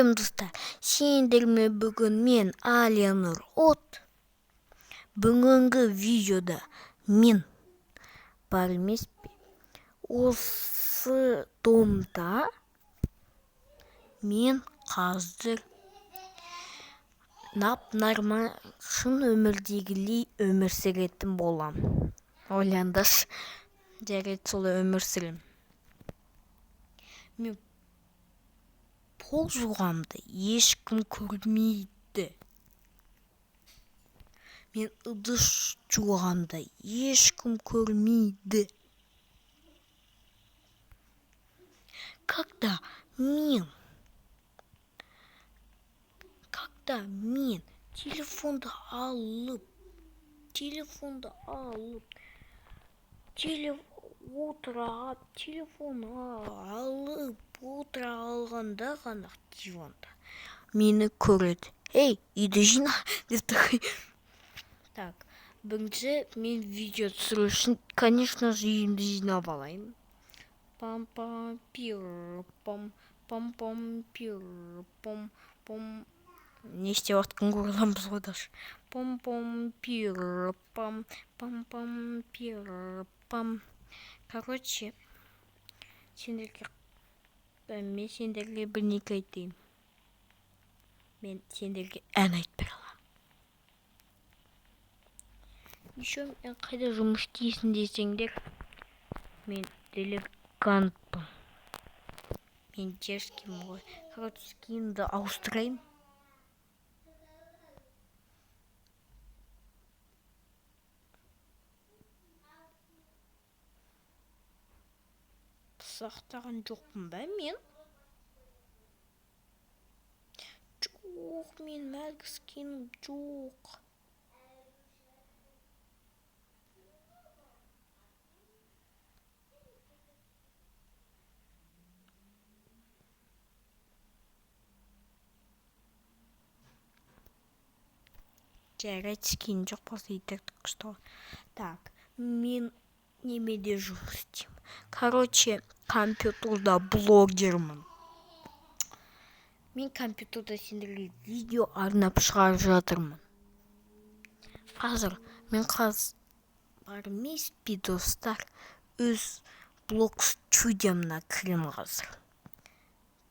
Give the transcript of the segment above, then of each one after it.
Сәлем, достар! Сендермен бүгін мен, Алиянұр От. Бүгінгі видеода мен бар емес пе, осы домда мен қазір нап-нормал, шын өмірдегілей өмір сүретін болам. Ойлаңдаршы, жарайды, солай өмір сүремін. Мен пол жуғанды ешкім көрмейді. Мен ыдыс жуғанды ешкім көрмейді. Когда мен телефонды алып, отыра телефон алып отыра алғанда ғана диванда мені көреді. «Ей, үйді жина», — деп такой. Так, бірінші мен видео түсіру үшін, конечно же, үйімді жинап алайын. Пам пам пир пам пам пам пир пам пам. Не істеп жатқанын көре аламыз ғой даже. Пам пам пир пам пам пам пир пам. Короче, сендерге мен сендерге бірнеке айтайын. Мен сендерге ән айтып бере аламын. Еще мен қайда жұмыс істейсің десеңдер, мен делегантпын. Мен дерзкиймін ғой. Короче, киімді ауыстырайын. Сақтаған жоқпын ба мен? Жоқ, мен әлгі скинім жоқ. Жарайды, скин жоқ болса, и так күшті ғой. Так, мен немеде жұмыс істеймін? Короче, компьютерда блогермін. Мен компьютерда сендерге видео арнап шығарып жатырмын. Қазір мен қазір бар емес пе, достар, өз блог студиямна кіремін қазір.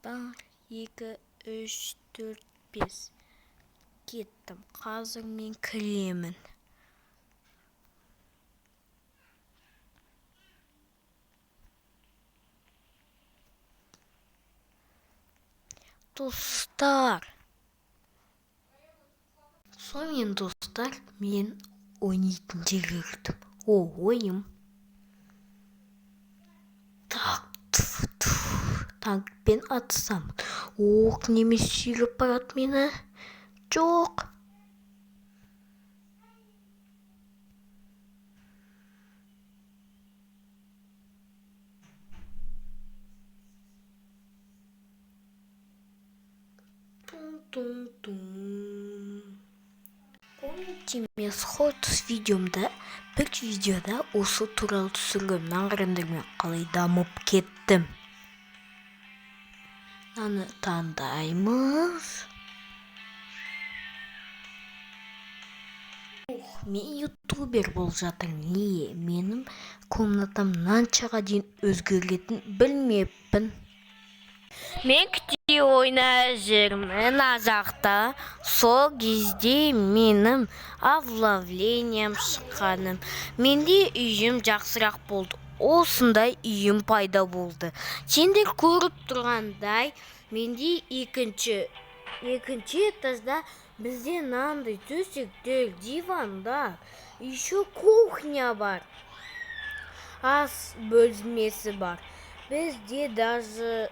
Бір, екі, үш, төрт, бес. Кеттім. Қазір мен кіремін. Достар, сонымен, достар, мен ойнайтын жерге кірдім. О, ойым. Так, танкпен атысамын. Ох, неме сүйреп барады мені? Жоқ. Тум-тум. Помните, мен Shorts видеомда, бір видеода осы туралы түсіргенмін. Мынаны қараңдар, мен қалай дамып кеттім. Мынаны таңдаймыз. Ох, мен ютубер болып жатырмын. Не, менің комнатам мынаншаға дейін өзгеретінін білмеппін. Мен күте ойнап жүрмін ана жақта. Сол кезде менің обновлением шыққаным. Менде үйім жақсырақ болды. Осындай үйім пайда болды. Сендер көріп тұрғандай, менде екінші этажда бізде мынандай төсектер, дивандар, еще кухня бар, ас бөлмесі бар. Бізде даже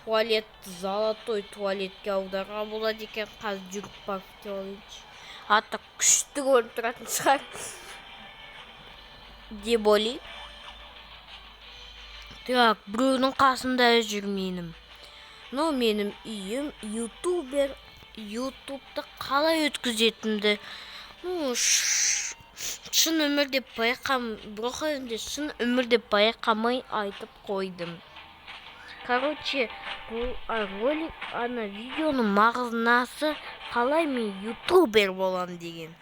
туалет, золотой туалетке аударуға болады екен. Қазір жүріп барып істеп алайыншы. Аты күшті көрініп тұратын шығар деп ойлаймын. Так, біреудің қасында жүрмеймін. Ну, менің үйім ютубер, ютубты қалай өткізетінімді, ну, шын өмірде байқам, бірақ енді шын өмірде байқамай айтып қойдым. Короче, ролик, ана видеоның мағынасы қалай мен ютубер болам деген.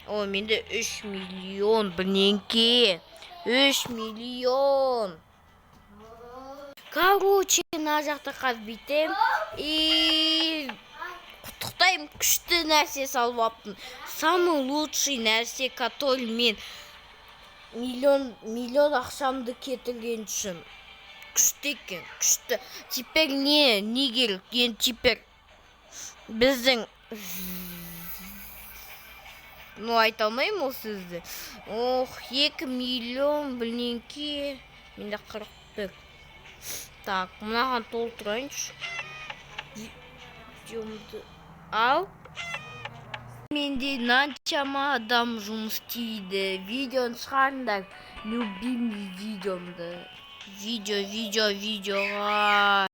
О, менде 3 миллион бірнеңке. 3 миллион. Короче, мына жақта қазір бүйтем и құттықтаймын, күшті нәрсе салып алыптың. Самый лучший нәрсе, который мен миллион миллион ақшамды кетірген үшін. Күшті екен, күшті. Теперь не керек енді? Теперь біздің, ну, айта алмаймын ол сөзді. Ох, 2 миллион бірнеңке, менде 41. Так, мынаған толтырайыншы видеомды. Ал менде мынаншама адам жұмыс істейді. Видеоны шығарыңдар, любимый видеомды. Видео, видео, видеоға.